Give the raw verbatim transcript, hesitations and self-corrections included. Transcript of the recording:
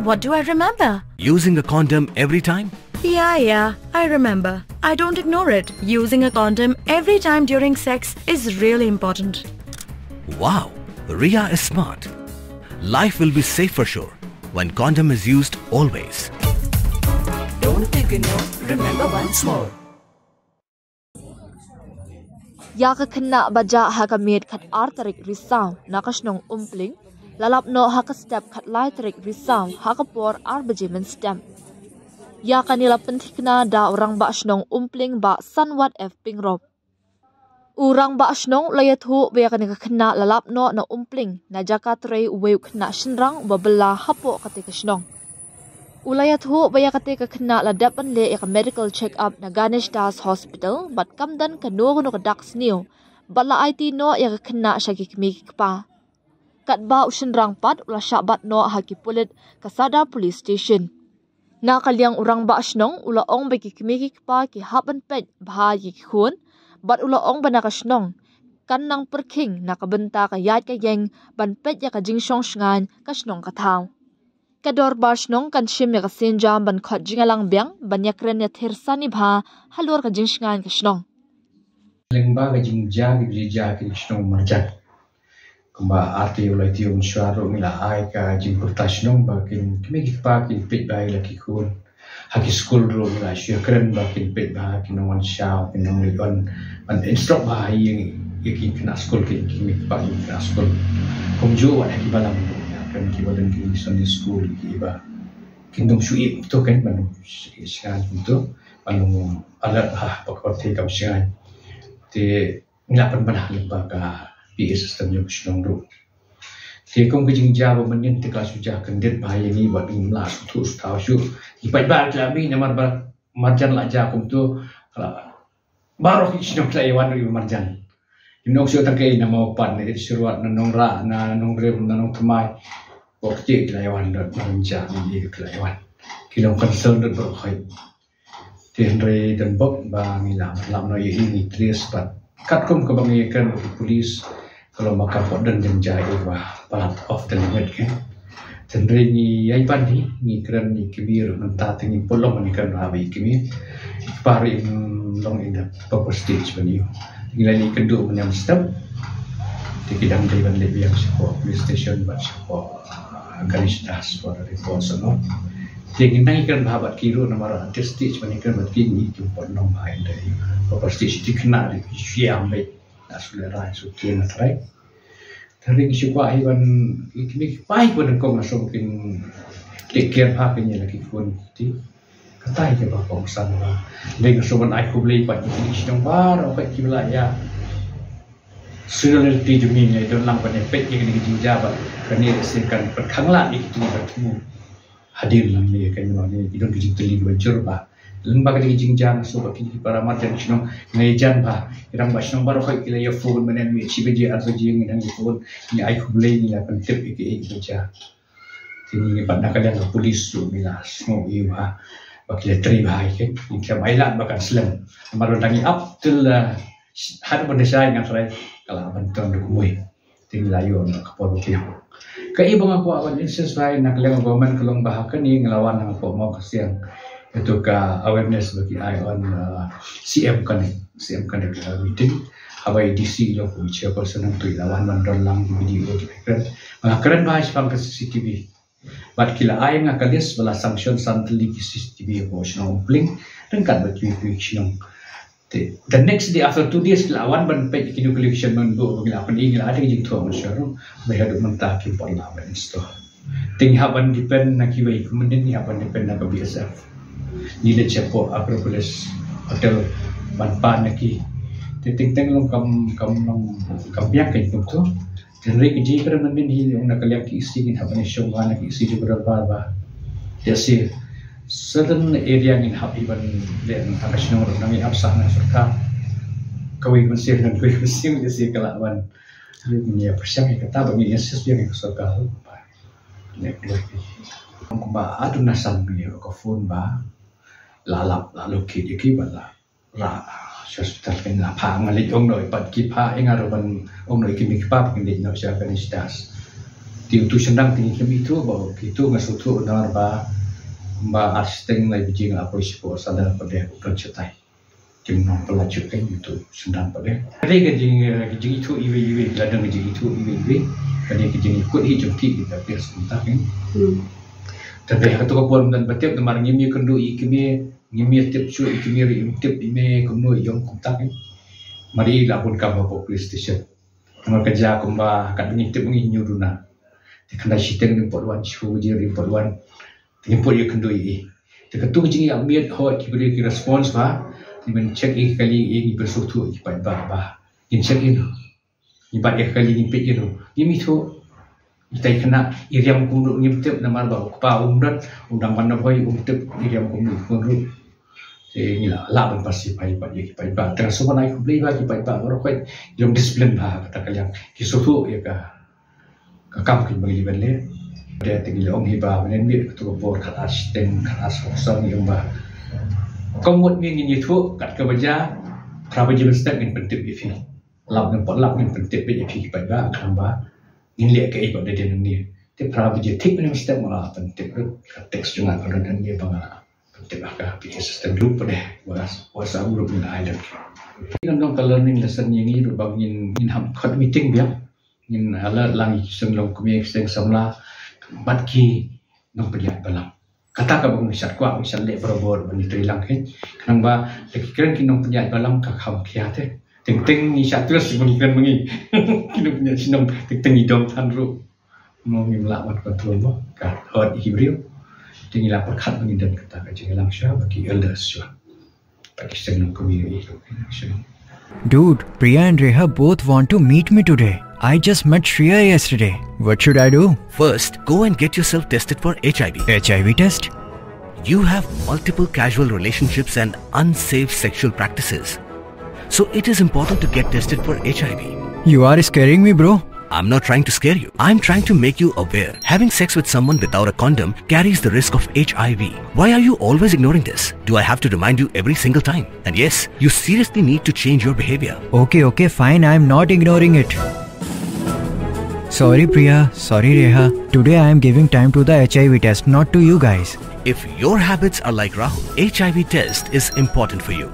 What do I remember? Using a condom every time? Yeah, yeah, I remember. I don't ignore it. Using a condom every time during sex is really important. Wow, Ria is smart. Life will be safe for sure when condom is used always. Don't ignore, remember once more. Ïa ka khynnah ba jah ha ka miet khatar tarik Risaw na ka shnong Umpling, la lap noh ha ka step khatlai tarik Risaw ha ka por ar baje mynstep. Ïa kane la pynthikna da u rangbah shnong Umpling Bah Sanwat F Pingrop. U rangbah shnong u la ïathuh ba ïa kane ka khynnah la lap noh na Umpling na jaka trei uwei u khynnah shynrang uba bylla hapoh katei ka shnong. U la ïathuh ba ïa katei ka khynnah la dep ban leh ïa ka medical check up na Ganesh Das Hospital bad kam don kano kano ka dak sniew bad la aiti noh ïa ka khynnah sha ki kmie ki kpa. Katba u shynrang pat u la shah bat noh ha ki pulit ka Sadar Police Station. Na ka liang u rangbah shnong u la ong ba ki kmie ki kpa ki hap ban peit bha ïa ki khun bad u la ong ba na ka shnong kan nang pyrkhing na ka bynta ka ïaid ka ïeng ban peit ïa ka jingshong shngaiñ ka shnong ka thaw. Ka dorbar shnong kan shim ïa ka sienjam ban khot jingïalang biang ban ïakren ïathir sani bha halor ka jingshngaiñ ka shnong. Lyngba ka jingjia ki jingjia ki shnong marjan. Kumba arti ulai ti um shwa ro ngi la ai ka jingpyrta shnong ba kin kmie ki kpa kin peit ba ila ki khun. Ha ki skul ro ngi la shwa kren ba kin peit ba kin nong wan shaw kin nong leit on. Ban instruct ba ha ïing ïa ki khynnah skul ki kmie ki kpa ki khynnah skul. Kumjuh wat ha ki balang ro ngi la kren ki balang ki Sunday school ki ba kin dong shu ïa to kan ban dong shu ïa shan to ban dong alert ha ba ka te kam shan. Te ngi la pynbna lyngba ka P A system jong ka shnong ruh. Te kum ka jingjia ba mynnin te ka la shu jia kyndit ba ha ïa ngi wat ngi la shu thuh shu thaw shu. Ngi pait ba ki la mih namar ba marjan la jia kumto. Ka la baroh ki shnong ki la ïa wan ruh ïa marjan. Ngi nong shu tang ka ïa na Mawpat na Ïeit Syrwat na Nongrah na Nongrim na Nongthymmai. Bok ki la ïa wan dot marjan ngi ki la ïa wan. Ki long concern dot baroh hoi. Te hynrei don bok ba ngi la lam no ïa ngi trace pat. Katkum kaba ngi kren bad ki police ka long ba ka pot don jynjar ïa ba palat off the limit kan. Te hynrei ngi ïai ban hi ngi kren ïa ki biar mynta te ngi pulong ngi kren ba ïa ki mi. Ki par im long in the proper stage ban ïa. Ngi la ngi kynduh ban ïa step. Te ki dang dei ban leh biang sha police station bad sha Ganesh Das for the report sano. Te ngi nang ikan bha bad ki ruh namar artistic ban ikan bad ki ngi ki pot nong bha in dei. Ko artistic ti kena di ki siam dei. Na sule rai su ki na trai. Tering shu ba hi ban ikni pai ban kong na so kin take care bha ki ni lagi pun ti. Katai ke ba kong san ba. Dei so ban ai khublei bad ki shnong ba ro ba ki bla ïa. Seniority jong ngi ngi don lang ban ïa peit ïa kane ka jingjia ba kane se kan pyrkhang lad ïa kitu ki ba thmu. Hadien lang ïa kane ba ngi don ka jingtylli ba jur ba. Lem ba kane ka jingjia nga sngewbha ki para marjan shnong ngi jan ba. Ki rangbah shnong baroh ki la ïa phone mynne mynmiet shi baje ar baje ngi dang ïa phone ngi ai khublei ngi la pyntip ïa ki ei ki ba jia. Te ngi pat na ka liang ka police ruh ngi la sngew ïa ba ba ki la trei ba ïa ki ngi khlem ai lad ba kan slem. Namar ba dang ïa ap til haduh ban da shai ngan trai ka la ban ton da kumwei. Te ngi la ïoh na ka por ba biang. Ka i ba nga kwah ban insist ba na ka liang government ka long ba ha kane ngi la wan ha ka por mo ka siang. Ito ka awareness ba ki ai on uh, C M kane, C M kane ka meeting. Haba i D C long ku chairperson nang tu i la wan ban don lang video ki kren. Ba nga kren ba ha shipang ka C C T V. Bad ki la ai nga ka list ba la sanction san tylli ki C C T V ko shnong Umpling. Ryngkat bad ki ki shnong. Te, the next day after two days ki la wan ban peit ki nuclear action man do ba ki la pyn ing la ada jingthoh man sharu. Ba haduh mynta ki pon la ban install. Te ngi hap ban depend na kiwei kumne ngi hap ban depend na ka B S F. Ngi leit shapoh Acropolis Hotel ban pan na ki. Te teng teng long kam kam long kam biang ka kumto. Te hynrei ka jingkren mynnin hi ong na ka liang ki isi ngin hap ban shong ba na ki isi jingkren ba ba. Te si certain area ngin hap iban leh na ka shnong ruh nang ap sah na sorkar. Kawei mynsiem nang kawei mynsiem te si ka lah ban. Ngi ïa pyrshang ïa kata ba ngi insist ïa ka sorkar ruh ba. Leh dua ki. Kumba atu na san ngi ïa ka phone ba. La lap la lukit ïa ki ba la. Ra sha hospital kan la pha nga leit ong noi pat ki pha ïa nga ruh ban ong noi ki mi ki pa ba kin leit noh sha Ganesh Das. Te utu shynrang te ngi khlem ithuh ba utu nga sngewthuh namar ba, ba ar shiteng lai baje nga la poi shapoh Sadar Pradeh u don shatai. Kim nang pynlait shuh kein utu shynrang pat de. Ka dei ka jing, ka jingithuh iwei iwei, ka dang ka jingithuh iwei iwei. Ka dei ka jingkut hi jong ki, ka pyrshah kumta kein. Te ha katu ka por ym don ba tip namar ngim ïakynduh ïa i kmie, ngim ïatip shuh ïa i kmie ruh, ym tip i mei kumno i ong kumta kein. Mar i la bun kam hapoh police station. Namar ka jia kumba kat ba ngin tip ngi hynñiew duna. Te khyndai shiteng ym pat wan, shiphew baje ym pat wan. Te ngim pat ïakynduh ïa i. Te katu ka jingïamiet hooid ki briew ki response ba. Te ban check ïa ki kali ïa ngi, pynsngewthuh ïa ki paidbah ba ngin check ïa no. Ngi bat ïa ki kali, ngi peit ïa no. Ngim ithuh. Itai khynnah i riam kumno ngim tip namar ba u kpa um don, u dang ban nabhoi, um tip i riam kumno i khun ruh. Te ngi lah, lah ban pacify pat ïa ki paidbah. Te nga sngewbha ai khublei ba ki paidbah baroh khoit ki long discipline bha ha kata ka liang. Ki sngewthuh ïa ka, ka kam kaba ngi dei ban leh. Te, te ngi la ong hi ba mynnin miet katu ka por khatar shiteng, khatar sawphew san ngi ong ba, kum mut ngi ngin ïathuh kat kaba jia, phra baje mynstep ngin pyntip ïa phi. Lap ne pat lap ngin pyntip ïa phi ki paidbah khnang ba ngin leh kaei ba dei dei nangne. Te phra baje thik mynstep nga la pyntip ruh, ka text jong nga ka don hangne ba nga la pyntip ha ka P A system group pat de, WhatsApp, WhatsApp group ngi la ai lem. Ngi long ka learning lesson ïa ngi ruh ba ngin, ngin hap khot meeting biang. Ngin alert lang ïa ki seng longkmie, ki seng samla bad ki nongpynïaid balang. Kata kaba ngi shait kwah, ngi shait leh barabor ban ïatrei lang kein. Khnang ba lada ki kren ki nongpynïaid balang ka kham khia te. Teng teng ngi shait trust ba ngi kren ma ngi. Ki nongpynïaid shnong teng teng ngi dom than ruh. Mo ngim lah ban control mo. Ka hurt ïa ki briew. Te ngi la pyrkhat ba ngin don kata ka jingïalang shuwa bad ki elders shuwa. Bad ki seng longkmie ruh shuwa. Dude, Priya and Reha both want to meet me today. I just met Shreya yesterday. What should I do? First, go and get yourself tested for H I V. H I V test? You have multiple casual relationships and unsafe sexual practices. So it is important to get tested for H I V. You are scaring me, bro. I'm not trying to scare you. I'm trying to make you aware. Having sex with someone without a condom carries the risk of H I V. Why are you always ignoring this? Do I have to remind you every single time? And yes, you seriously need to change your behavior. Okay, okay, fine. I'm not ignoring it. Sorry, Priya. Sorry, Reha. Today I am giving time to the H I V test, not to you guys. If your habits are like Rahul, H I V test is important for you.